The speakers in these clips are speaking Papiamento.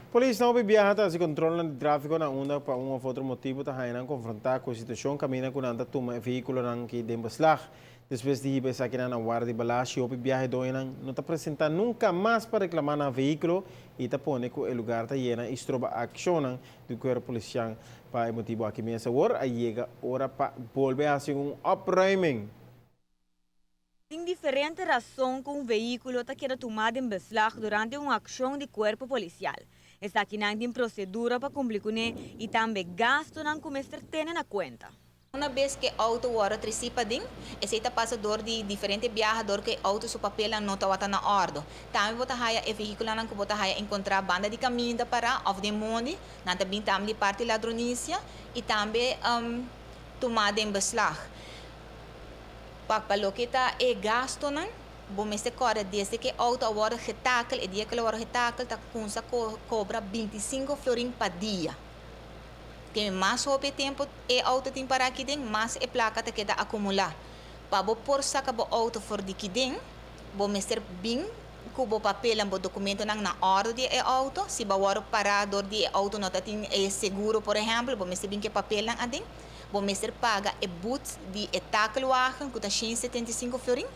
Polis hopi biaha ta hasi kontrolnan di tráfiko na unda pa un òf otro motibu ta haña nan konfrontá ku e situashon kaminda ku nan ta tuma e vehíkulonan ki den beslag. Despues di hiba esakinan na warda di Balashi hopi biaha e doñonan no ta presentá nunka mas pa reklamá nan vehíkulo i ta pone ku e lugar ta yena i stroba akshonnan di kuerpo polisial. Pa e motibu aki mes awor a yega ora pa bolbe hasi un opruiming. Tin diferente rason ku un vehíkulo ta keda tumá den beslag durante un akshon di kuerpo polisial. Esakinan tin prosedura pa kumpli kuné i tambe gastunan ku mester tene na kuenta. Una bes ku e outo wòrdu tresí paden, esei ta pasa dor di diferente biaha dor ku e outo su papelnan no tabata na òrdu. Tambe bo ta haya e vehíkulonan ku bo ta haya enkontrá banda di kaminda pará òf den mondi, nan ta bin tambe di parti ladronisia i tambe tumá den beslag. Pa loke ta e gastonan, bo mester kòrda desde ku e outo a wòrdu getakel, e dia ku el a wòrdu getakel ta kumsa kobra 25 florin pa dia. Te mas hopi tempu e outo tin pará akiden, mas e plaka ta keda akumulá. Pa bo por saka bo outo for di kiden, bo mester bin ku bo papelnan, bo dokumentonan na òrdu di e outo. Si bo a wòrdu pará dor di e outo no ta tin e seguro, por ehèmpel, bo mester bin ku e papelnan aden. Bo mester paga e but di e takelwagen ku ta 175 florin.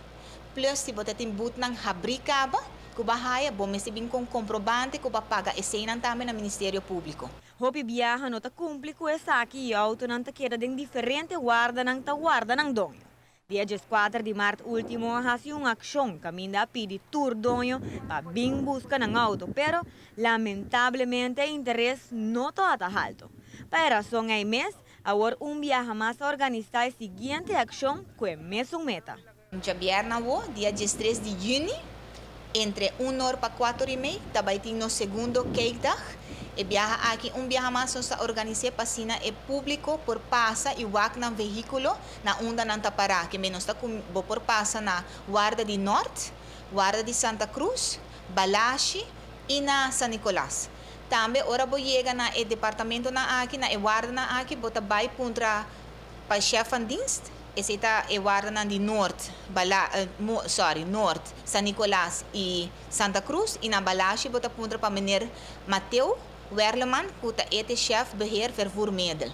Plus si bo ta tin butnan habrí kaba ku bo a haya, bo mester bin ku un komprobante ku bo a paga eseinan tambe na Ministerio Públiko. Hopi biaha no ta kumpli ku esaki i outonan ta keda den diferente wardanan ta warda nan doño. Dia 14 di mart último a hasi un akshon kaminda a pidi tur doño pa bin buska nan outo, pero lamentablemente e interes no tabata haltu. Pa e rason ei mes, awor un biaha mas a organisá e siguiente akshon ku e mesun meta. Djabièrnè awo, dia 13 di yüni, entre 1 or pa 4:30, ta bai tin nos segundo kijkdag. E biaha aki un biaha mas nos ta organisá pa asina e públiko por pasa i wak nan vehíkulo na unda nan ta pará. Ke men nos ta bo por pasa na Warda di Nort, Warda di Santa Cruz, Balashi i na San Nicolas. Tambe ora bo yega na e departamentonan aki, na e wardanan aki, bo ta bai puntra pa chef van dienst, esei ta e wardanan di Noord, Bala, sorry, Noord, San Nicolas i Santa Cruz, i na Balashi bo ta puntra pa meneer Mateo Werleman, ku ta e chef beheer vervoermiddel.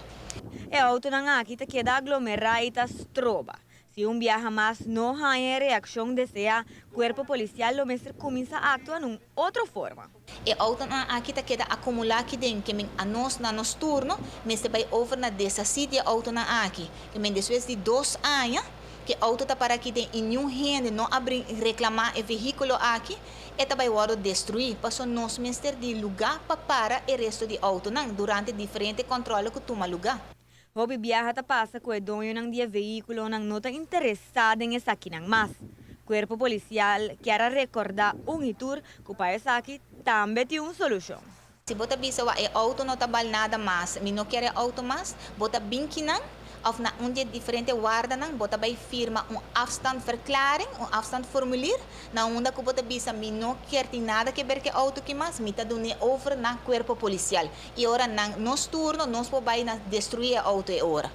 E outonan aki ta keda aglomerá i ta stroba. Si un biaha mas no haña reakshon deseá, kuerpo polisial lo mester kuminsá aktua den un otro forma. E outonan aki ta keda akumulá akiden, ke men anos na nos turno, mester bai over na deshasí di e outonan aki. Ke men despues di 2 aña, ku outo ta pará akiden i niun hende no a reklamá e vehíkulo aki, e ta bai wòrdu destruí. Paso nos mester di lugá pa para e resto di outonan durante diferente kòntròl ku tuma lugá. Hopi biaha ta pasa ku e doñonan di e vehíkulonan no ta interesá den esakinan mas. Kuerpo polisial ke rekordá un i tur ku pa esaki tambe tin un solushon. Si bo ta bisa wa e outo no ta bal nada mas, mi no ke e outo mas, bo ta bin akinan òf na un di diferente wardanan, bo ta bai firma un afstandverklaring, un afstandformulier, na unda ku bo ta bisa mi no ke tin nada ke ber ku e outo aki mas, mi ta dun'é over na kuerpo polisial. I ora na nos turno, nos por bai na destruí e outo e ora.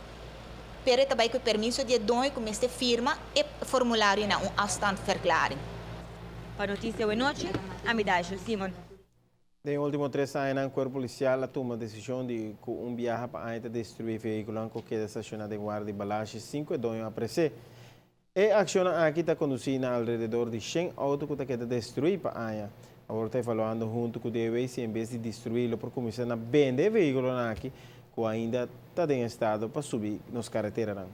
Pero ta bai ku permiso di doño ku mester firma e formulario na un afstandverklaring. Pa Notisia Awenochi, ami Daishel Simon. Den último 3 aña, kuerpo polisial a tuma desishon di ku un biaha pa aña destruí vehíkulo ku keda stashoná den warda di Balashi sin ku e doño aparesé. E akshon aki ta kondusí na alrededor di 100 outo ku ta keda destruí pa aña. Awor ta evaluando huntu ku DW si en bes di destruí, por kuminsá na bende vehíkulo aki ku ainda ta den estado pa subi nos kareteranan.